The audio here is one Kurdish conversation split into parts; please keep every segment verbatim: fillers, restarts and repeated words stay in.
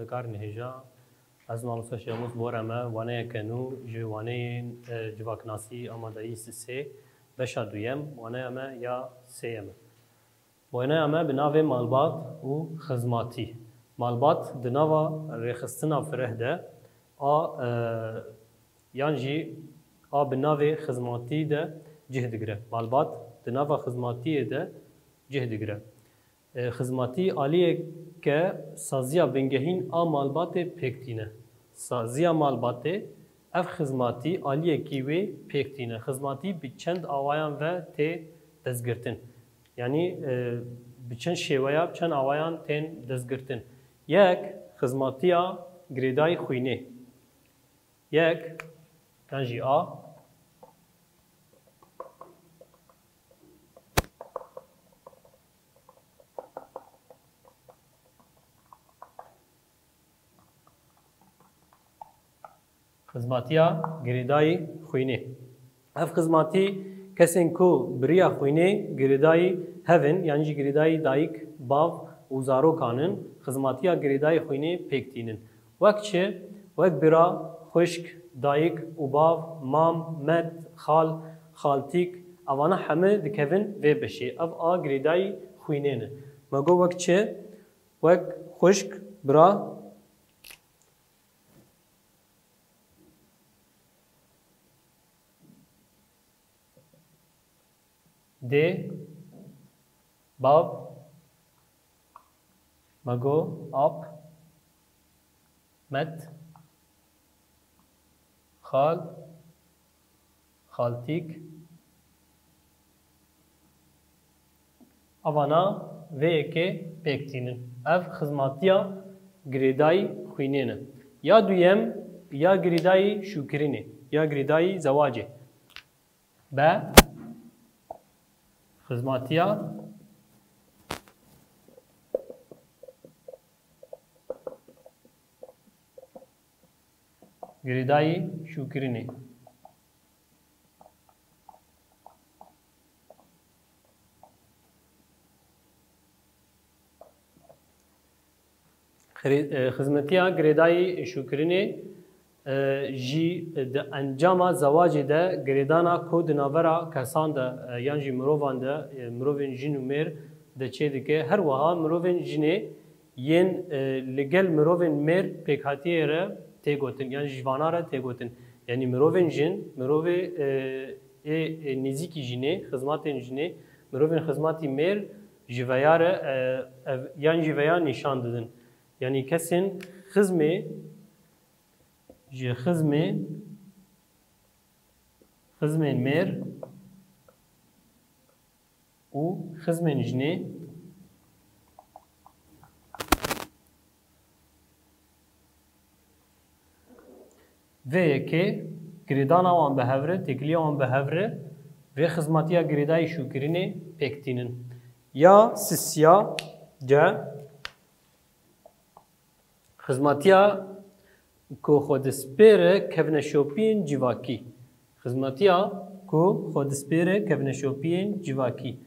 Karnêja, ez mamoste Şêxmûs Bor em e, waneyeke nû ji waneyên, e, civaknasî amadeyî sisê, beşa duyem, waneya me ya sêyem e. Waneya me bi navê Malbat û Xizmatî. Malbat di nava rêxistina fireh de a, e, yan jî a bi navê xizmatî de cih digire. Malbat di nava xizmatiyê de cih digire. E, xizmatî aliyeke saziya bingehîn a malbatê pêk tîne. Saziya malbatê, ev xizmatî aliyekî wê pêk tîne. Xizmatî bi çend awayan ve tê destgirtin. Yanî, e, bi çend şêweya, bi çend awayan tên destgirtin. Yek, xizmatiya girêdayî xwînê. Yek, yan jî A. Xizmatiya girêdayî xwînê. Ev xizmatî kesên ku bi riya xwînê girêdayî hev in, yan jî girêdayî dayik, bav û zarokan in, xizmatiya girêdayî xwînê pêk tînin. Wek çi? Wek bira, xwişk, dayik û bav, mam, met, xal, xaltîk, evana heme dikevin vê beşê. Ev a girêdayî xwînê ne. Me got wek çi? Wek xwişk, bira, dê, bav, me got ap, met, xal, xaltîk. Evana vê yekê pêk tînin. Ev xizmatiya girêdayî xwînê ne. Ya duyem, ya girêdayî şûkirinê, ya girêdayî zewacê. Be, xizmatiya girêdayî şûkirinê. Xirê-, e, xizmetiya girêdayî şûkirinê, e, jî di encama zewacê de girêdana ku di navbera kesan de, e, yan jî mirovan de, e, mirovên jin û mêr de çêdike. Her wiha mirovên jinê yên, e, li gel mirovên mêr pêkhatiyê re tê gotin, yan jî ji vana re tê gotin. Yanî mirovên jin, mirovê, e, ê, ê nêzîkî jinê, xizmatên jinê, mirovên xizmatî mêr ji veya re, e, ev, yan jî veya nîşan didin. Yanî kesên xizmê, ji xizmê, xizmên mêr û xizmên jinê. Vê yekê girêdana wan bi hev re, têkiliya wan bi hev re, vê xizmatiya girêdayî şûkirinê pêk tînin. Ya sisiya, C. Xizmatiya ku xwe dispêre kevneşopiyên civakî. Xizmatiya ku xwe dispêre kevneşopiyên civakî.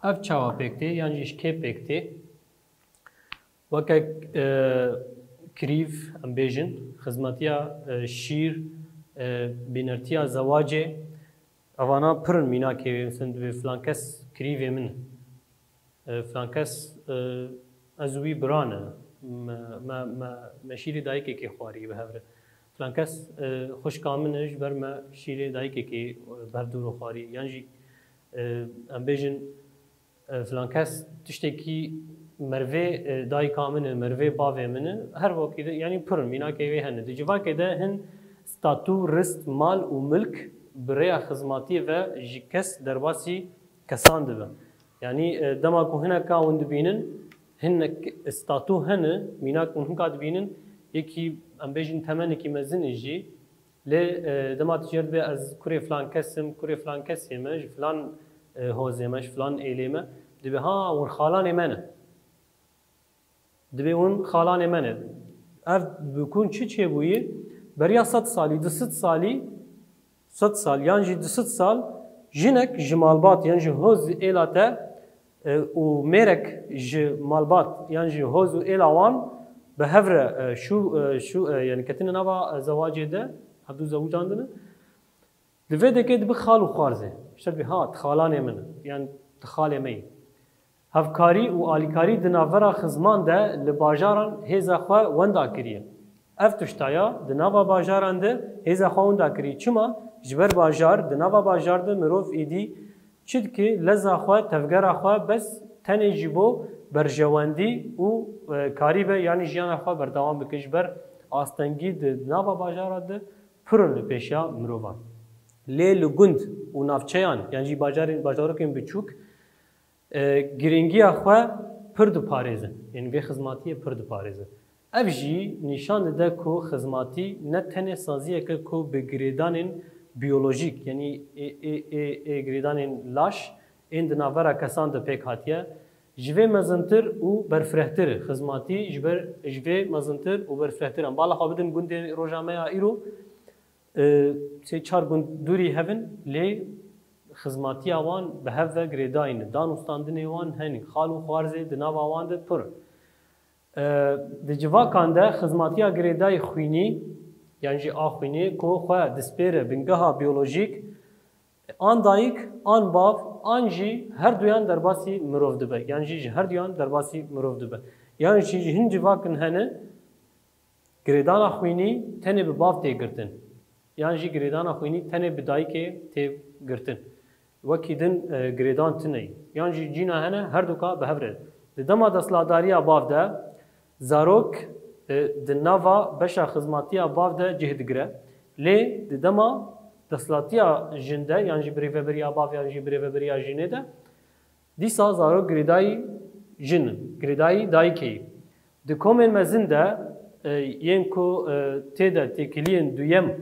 Ev çawa pêk tê, yan jî ji kê pêk tê? Weke, e, kirîv, em bêjin, xizmetiya, e, şîr, e, bînertiya zewacê, evana pir in mînakê wê, mesela dibê filan kes kirîvê min e. E, filan kes, e, ez û wî bira ne. Me, me, me, me şîrê dayikekê xwarî bi hev re. Filan kes, e, xwişka min e, ji ber me şîrê dayikekê, e, bi hev dû re xwarî. Yan jî, e, em bêjin, e, filan kes tiştekî mervê, e, dayika min e, mervê bavê min e. Her wekî de, yanî pir in, mînakê wê hene. Di civakê de hin statû, rist, mal û milk bi rêya xizmatiyê ve ji kes derbasî kesan dibe. Yanî, e, dema ku hineka hûn dibînin, hinek statû hene, mînak hûn hinka dibînin, yekî, em bêjin, temenekî mezin e jî, Lê e, dema tu jê re dibê ez kurê filan kes im, kurê filan kesê me, ji filan e, hozê me, ji filan êlê me, dibê ha hûn xalanê me ne. Dibê hûn xalanê me ne. Ev bi kun çi çêbûyî? Beriya sed salî, du sed salî, sed sal yan jî du sed sal jinek ji malbat yan ji hoz êla te e, û mêrek ji malbat yan jî hoz û êla wan bi hev re e, şû, e, şû, e, yani ketine nava e, zewacê de, hevdu zewicandine. Di vê dekê dibi xal û xwarzê. Îşte dibê ha, tu xalanê min in, yan tu xalê me yî. Hevkarî û alîkarî di navbera xizman de li bajaran hêza xwe wenda kiriye. Ev tiştaya di nava bajaran de hêza xwe wenda kirî. Çima? Ji ber bajar, di nava bajar de mirov êdî çi dike, leza xwe, tevgera xwe bes tenê ji bo berjewendî û e, karî be, yanî jiyana xwe berdewam bike. Ji ber astengî di nava bajara de pir in li pêşiya mirovan. Lê li gund û navçeyan, yan jî bajarên, bajarokên biçûk, e, girîngiya xwe pir diparêzin. Yanî vê xizmatiyê pir diparêzin. Ev jî nîşan dide ku xizmatî ne tenê saziyek e ku bi girêdanên biyolojîk, yanî ê, ê, ê, ê girêdanên laş ên di navbera kesan de pêk hatiye, ji vê mezintir û berfirehtir e. Xizmatî ji ber, ji vê mezintir û berfirehtir e. Em bala xwe bidin gundê roja me ya îro, e, sê çar gund dûrî hev in, lê xizmatiya wan bi hev ve girêdayî ne. Dan û standinê wan henî, xal û xwarzê di nava wan de pir in. E, di civakan de xizmatiya girêdayî xwînî, yan jî a xwînê ku xwe dispêre bingeha biyolojîk, an dayik, an bav, an jî her duyan derbasî mirov dibe, yan jî ji her duyan derbasî mirov dibe. Yan jî ji hin civakin hene, girêdana xwînî tenê bi bav tê girtin. Yan jî girêdana xwînî tenê bi dayikê tê girtin. Wekî din, e, girêdan tune ye. Yan jî cîna hene, her duka bi hev re. Di dema desthilatdariya bav de, zarok, e, di nava beşa xizmatiya bav de cih digire. Lê di dema desthilatiya jin de, yan jî birêveberiya bav, yan jî birêveberiya jinê de, dîsa zarok girêdayî jin in, girêdayî dayikê ye. Di komên mezin de, e, yên ku, e, tê de têkiliyên duyem,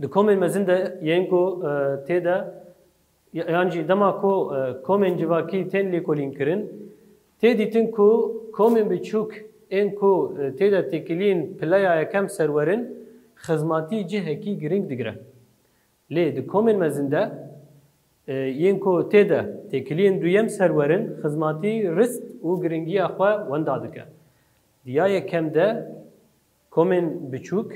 di komên mezin de yên ku, e, tê de, ya-, yan jî dema ku, e, komên civakî tên lêkolînkirin, tê dîtin ku komên biçûk ên ku, e, tê de têkiliyên pileya yekem serwer in, xizmatî cihekî girîng digire. Lê di komên mezin de, e, yên ku tê de têkiliyên duyem serwer in, xizmatî rist û girîngiya xwe wenda dike. Di ya yekem de komên biçûk,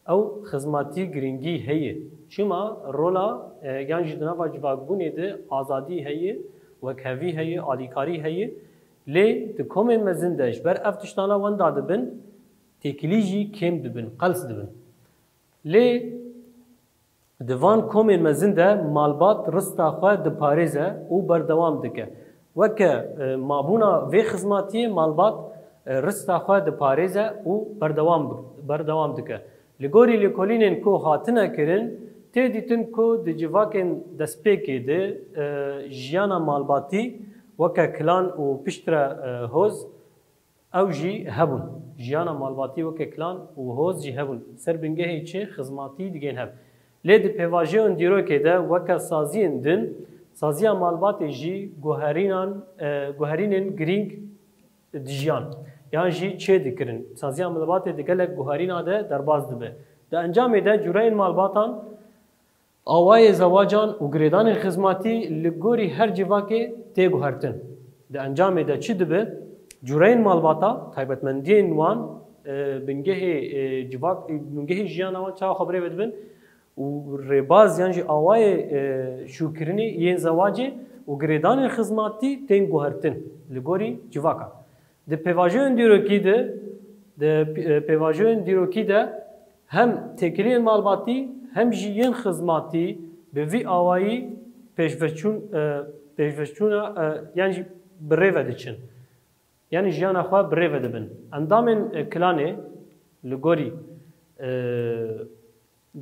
ew xizmatî girîngî heye. Çima? Rola, e, yan jî di nava civakbûnê de azadî heye, wekhevî heye, alîkarî heye. Lê di komên mezin de ji ber ev tiştana wenda dibin, têkilî jî kêm dibin, qels dibin. Lê di van komên mezin de malbat rista xwe diparêze û berdewam dike. Weke, e, mabûna vê xizmatiyê malbat, e, rista xwe diparêze û berdewam bi-, berdewam dike. Li gorî lêkolînên ku hatine kirin, tê dîtin ku di civakên destpêkê de, e, jiyana malbatî weke kilan û piştre, e, hoz, ew jî hebûn. Jiyana malbatî weke kilan û hoz jî hebûn. Ser bingehê çi? Xizmatî digên hev. Lê di pêvajoyên dîrokê de weke saziyên din, saziya malbatê jî guherînan, e, guherînên girîng dijiyan. Yan jî çê dikirin. Saziya malbatê di gelek guherîna de derbas dibe. Di encamê de cûreyên malbatan, awayê zewacan û girêdanên xizmatî li gorî her civakê tê guhertin. Di encamê de çi dibe? Cûreyên malbata, taybetmendiyên wan, e, bingehê, e, civak, e, bingehê jiyana wan çawa xwe birêve dibin û rêbaz yan jî awayê, e, şûkirinê yên zewacê û girêdanên xizmatî tên guhertin li gorî civaka. Di pêvajoyên dîrokî de, di p-, e, pêvajoyên dîrokî de hem têkiliyên malbatî hem jî yên xizmatî bi vî awayî pêşveçûn, e, pêşveçûna, e, yan jî bi rê ve diçin. Yanî jiyana xwe bi rê ve dibin. Endamên, e, kilanê li gorî, e,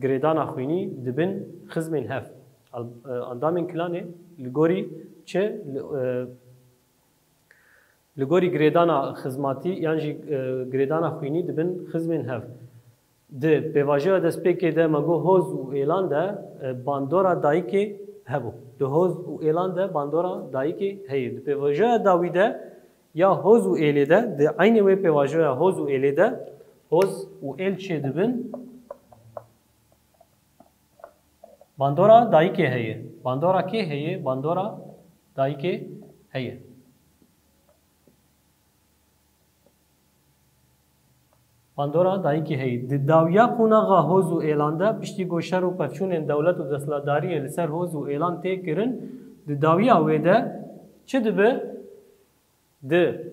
girêdana xwînî dibin xizmên hev. Al-, e, endamên kilanê li gorî çi? Li, e, Li gorî girêdana xizmatî yan jî, e, girêdana xwînî dibin xizmên hev. Di pêvajoya destpêkê de me got hoz û êlan de, e, bandora dayikê hebû. Di hoz û êlan de bandora dayikê heye. Di pêvajoya dawî de ya hoz û êlê de, di eynê wê pêvajoya hoz û êlê de hoz û êl çêdibin. Bandora dayikê heye. Bandora kê heye? Bandora dayikê heye. Bandora dayikê heye. Di dawiya qonaxa hoz û êlan de, piştî ku şer û pevçûnên dewlet û desthilatdariyê li ser hoz û êlan tê kirin, di dawiya wê de çi dibe? Di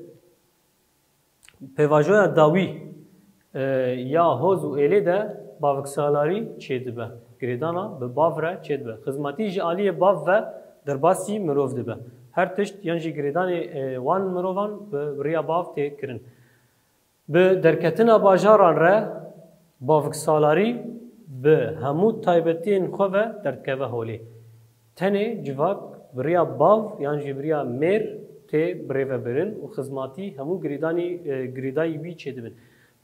pêvajoya dawî, e, ya hoz û êlê de baviksalarî çêdibe. Girêdana bi bav re çêdibe. Xizmatî ji aliyê bav ve derbasî mirov dibe. Her tişt yan jî girêdanê, e, wan mirovan bi riya bav tê kirin. Bi derketina bajaran re baviksalarî bi hemû taybetiyên xwe ve derdikeve holê. Tenê civak bi riya bav yan jî bi riya mêr tê birêvebirin û xizmatî hemû girêdanî, e, girêdayî wî çêdibin.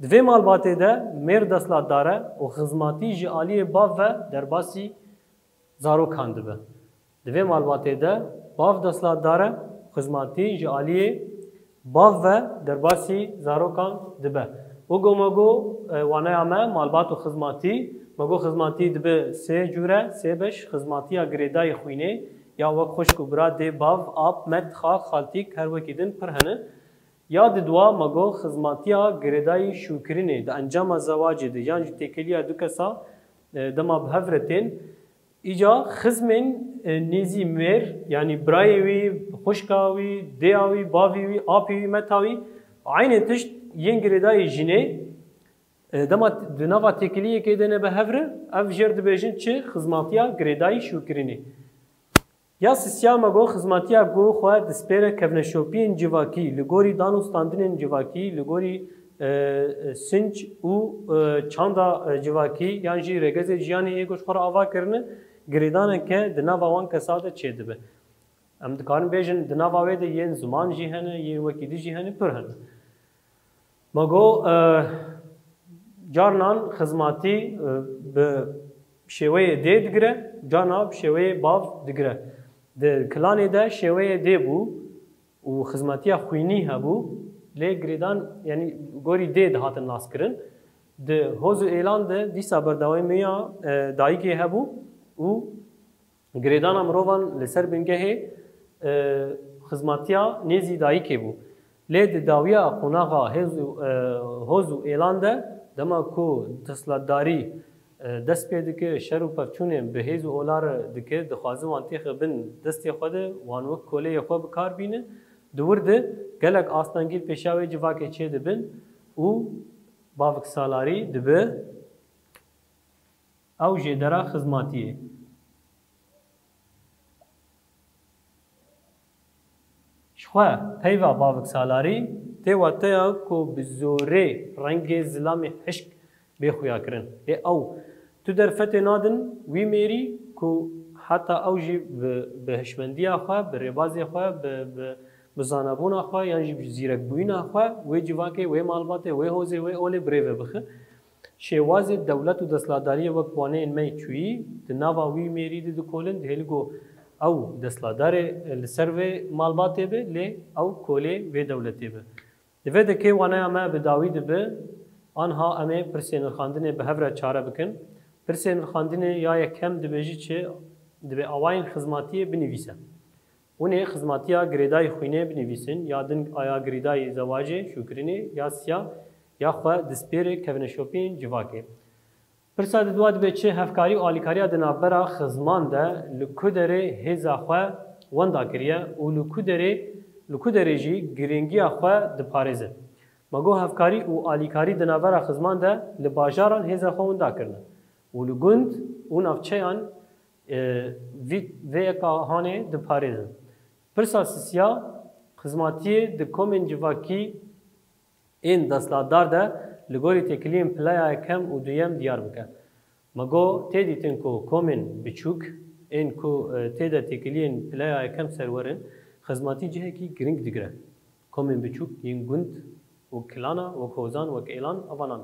Di vê malbatê de mêr desthilatdar e û xizmatî ji aliyê bav ve derbasî zarokan dibe. Di vê malbatê de bav desthilatdar e, xizmatî ji aliyê bav ve derbasî zarokan dibe. Wek ku me got, e, waneya me malbat û xizmatî, me got xizmatî dibe sê cûre, sê beş, xizmatiya girêdayî xwînê, ya wek xwişk û bira, dê, bav, ap, met, xal, xaltîk, her wekî din pir hene. Ya di dua me got xizmatiya girêdayî şûkirinê di encama zewacê de yan jî têkiliya du kesa, e, dema bi hev re tên, îca xizmên, e, nêzî mêr, yanî birayê wî, xwişka wî, dêya wî, bavî wî, apî wî, meta wî, eynê tişt yên girêdayî jinê, e, dema t-, di nava têkiliyekê de ne bi hev re, ev jêr dibêjin çi? Xizmatiya girêdayî şûkirinê. Ya sisiya me got xizmatiya ku xwe dispêre kevneşopiyên civakî, li gorî dan û standinên civakî, li gorî, e, e, sinc û, e, çanda, e, civakî yan jî rêgezê jiyanê yê ku ji xwe re ava kirine, girêdaneke di nava wan kesa de çêdibe. Em dikarin bêjin di nava wê de yên ziman jî hene, yên wekî din jî hene, pir hene. Me got, e, carnan xizmatî, e, bi şêweyê dê digire, carna bi şêweyê bav digire. Di kilanê de şêweyê dê bû û xizmatiya xwînî hebû, lê girêdan, yanî gorî dê dihatin naskirin. Di hoz û êlan de dîsa berdewamiya, e, dayikê hebû û girêdana mirovan li ser bingehê, e, xizmatiya nêzî dayikê bû. Lê di dawiya qonaxa hêz û, e, hoz û êlan de, dema ku desthilatdarî, e, dest pê dike, şer û pevçûnên bi hêz û ola re dike, dixwaze wan têxe bin destê xwe de, wan wek koleyê xwe bi kar bîne, di wir de gelek astengî li pêşiya wê civakê çêdibin û baviksalarî dibe. Ew jêdera xizmatiyê. Ji xwe peyva baviksalarî tê wateya ku bi zorê rengê zilamê hişk bê xuyakirin. Ê ew tu derfetê nadin wî mêrî ku heta ew jî bi, bi hişmendiya xwe, bi rêbazê xwe, bi, bi, bi zanabûna xwe yan jî bi zîrekbûyîna xwe wê civakê, wê malbatê, wê hozê, wê olê birêve bixe. Şêwazê dewlet û desthilatdariyê wek waneyên me yê çûyî di nava wî mêrî de dikolin, dihêlî ku ew desthilatdarê li ser vê malbatê be, lê ew kolê vê dewletê be. Di vê dekê waneya me bi dawî dibe, anha em ê pirsê nirxandinê bi hev re çare bikin. Pirsê nirxandinê ya yekem dibêjî çi? Dibê awayên xizmatiyê binivîse. Hûn ê xizmatiya girêdayî xwînê binivîsin, ya din aya girêdayî zewacê, şûkirinê, ya siya, ya xwe dispêrê kevneşopiyên civakê. Pirsa di dua dibe çi? Hevkarî û alîkariya di navbera xizman de li ku derê hêza xwe wenda kiriye û li ku derê, li ku derê jî girîngiya xwe diparêze? Me got hevkarî û alîkarî di navbera xizman de li bajaran hêza xwe wenda kirine û li gund û navçeyan, e, vî, vê yeka hanê diparêzin. Pirsa sisiya, xizmatiyê di komên civakî ên desthilatdar de li gorî têkiliyên pileya yekem û duyem diyar bike. Me got tê dîtin ku komên biçûk ên ku, e, tê de têkiliyên pileya yekem serwer in, xizmatî cihekî girîng digire. Komên biçûk yên gund û kilana, wek hozan, wek êlan, evanan.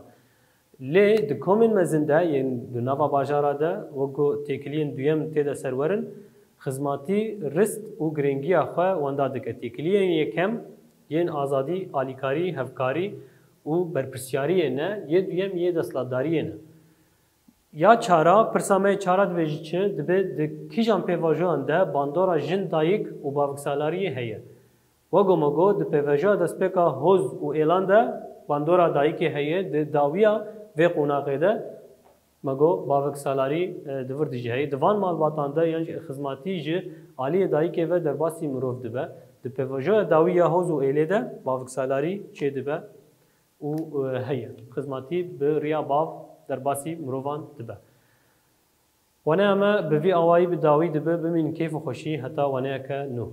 Lê di komên mezin de yên di nava bajara de wek ku têkiliyên duyem tê de serwer in, xizmatî rist û girîngiya xwe wenda dike. Têkiliyên yekem yên azadî, alîkarî, hevkarî û berpirsyariyê ne, yê duyem yê desthilatdariyê ne. Ya çara, pirsa me yê çara dibêjî çi? Dibe di kîjan pêvajoyan de bandora jin, dayik û baviksalariyê heye? Wego me got, di pêvajoya destpêka hoz û êlan de bandora dayikê heye, di dawiya vê qonaxê de me got baviksalarî, e, di vir dijî heye. Di van malbatan de yan jî xizmatî ji aliyê dayikê ve derbasî mirov dibe. Di pêvajoya dawî ya hoz û êlê de baviksalarî çêdibe û, e, heye. Xizmatî bi riya bav derbasî mirovan dibe. Waneya me bi vî awayî bi dawî dibe, bimînin keyf û xweşî heta waneyeke nû.